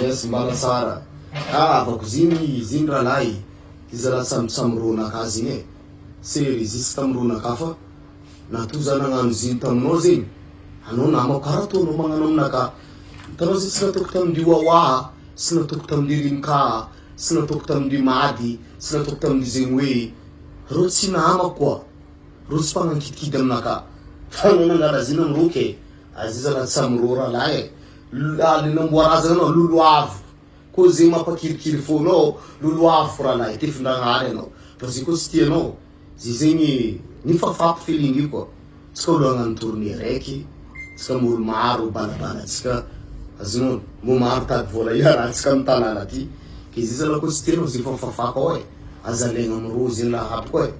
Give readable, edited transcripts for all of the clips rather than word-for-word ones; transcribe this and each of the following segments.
Yes, mbala tsara. Ah, avako zigny zigny rahalahy. Izy raha tsy samy ronaka zigny e. Sery izy tsy tamy ronaka fa natoa za nagnano zigny taminao zegny. Anao namako karaha ataonao magnano aminaka. Hitanao zay tsy nataoko tamin-dry Wawa, tsy nataoko tamin-dry Rimka, tsy nataoko tamin-dry Mady, tsy nataoko tamin-dry zegny hoe reo tsy namako koa. Reo tsy mpagnankidikidy aminaka. Fa anao nangala zigny amreo ke. Aziza raha tsy amreo rahalahy e. Le namboarazana anao loloavo. Koa zegny mampakirikiry fônao, loloavo rahalahy, tefindragnahary anao. Fa zay koa tsy tianao, zay zegny nifafako feeling io koa. Tsika olo hagnano tournée araiky, tsika amy olo maro balabala tsika, azonao, mbô maro tady vôla iarahantsika amy tanàna aty. Ke zay zalahy koa tsy tianao, zay efa nifafako ao e, aza alaigna amrô zegny raha aby koa e,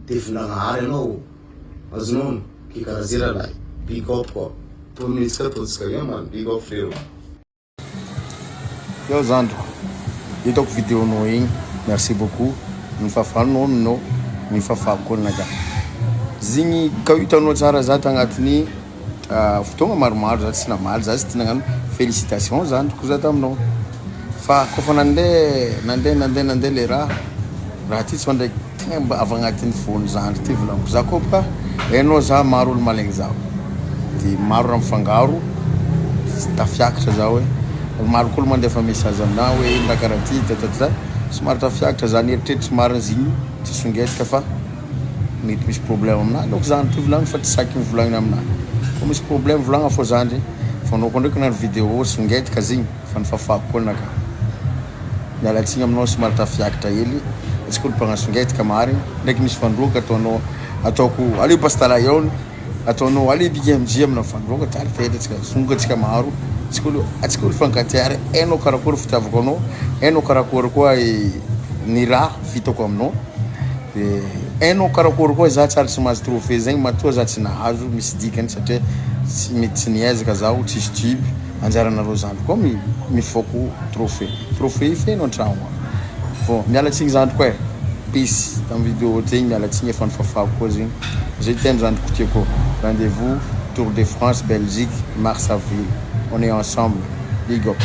tefindragnahary anao. Azonao, ke karaha zay rahalahy, big up koa. Tournée tsika ataontsika, yeah man, big up frérot. Yo zandriko, hitako vidéo-nao igny, merci beaucoup, nifafanao aminao, nifafako koa ninakahy. Zigny ka hitanao tsara za tagnatin'ny fotoagna maromaro za tsy namaly, za tsy tia nagnano félicitation zandriko za taminao. Fa kôfa nandeha nandeha nandeha nandeha le raha, raha ty tsy mandraiky tegna mba avy agnatin'ny fôn'ny zandry ty volagniko. Za koa boka hainao za maro olo malaigny zaho, de maro raha mifangaro, tsy tafiakatra za hoe maro koa olo mandefa message aminahy hoe ino raha karaha ty tatata, somary tafiakatra za nieritreritry marina izy igny tsy songetrika fa mety misy problème aminahy donc zandry ty volagniny fa tsy saky mivolagnina aminahy, kô misy problème volagna fô zandry fa anao koa ndraiky nagnano vidéo songetrika zegny fa nifafako koa ninakahy. Miala tsiny aminao somary tafiakatra hely, antsika olo mpagnasongetrika marigny, ndraiky misy fandroaka ataonao ataoko aleo Pasta Lion ataonao aleo Big MJ amina fandroaka tsara fetra antsika songa antsika maro antsika olo antsika olo fankatia ary hainao karakory fitiavako anao hainao karakory koa ny raha vitako aminao de hainao karakory koa za tsary tsy mahazo trophée zegny matoa za tsy nahazo misy dikany satria tsy mety tsy niezaka zaho tsisy tube anjaranareo zandry koa mifaoko trophée trophée feno an-tragno ao bon miala tsigny zandriko e peace tamin'ny vidéo ty igny miala tsigny efa nifafako koa zegny je t'aime zandriko tiako rendez-vous Tour de France Belgique mars avril on est ensemble big up.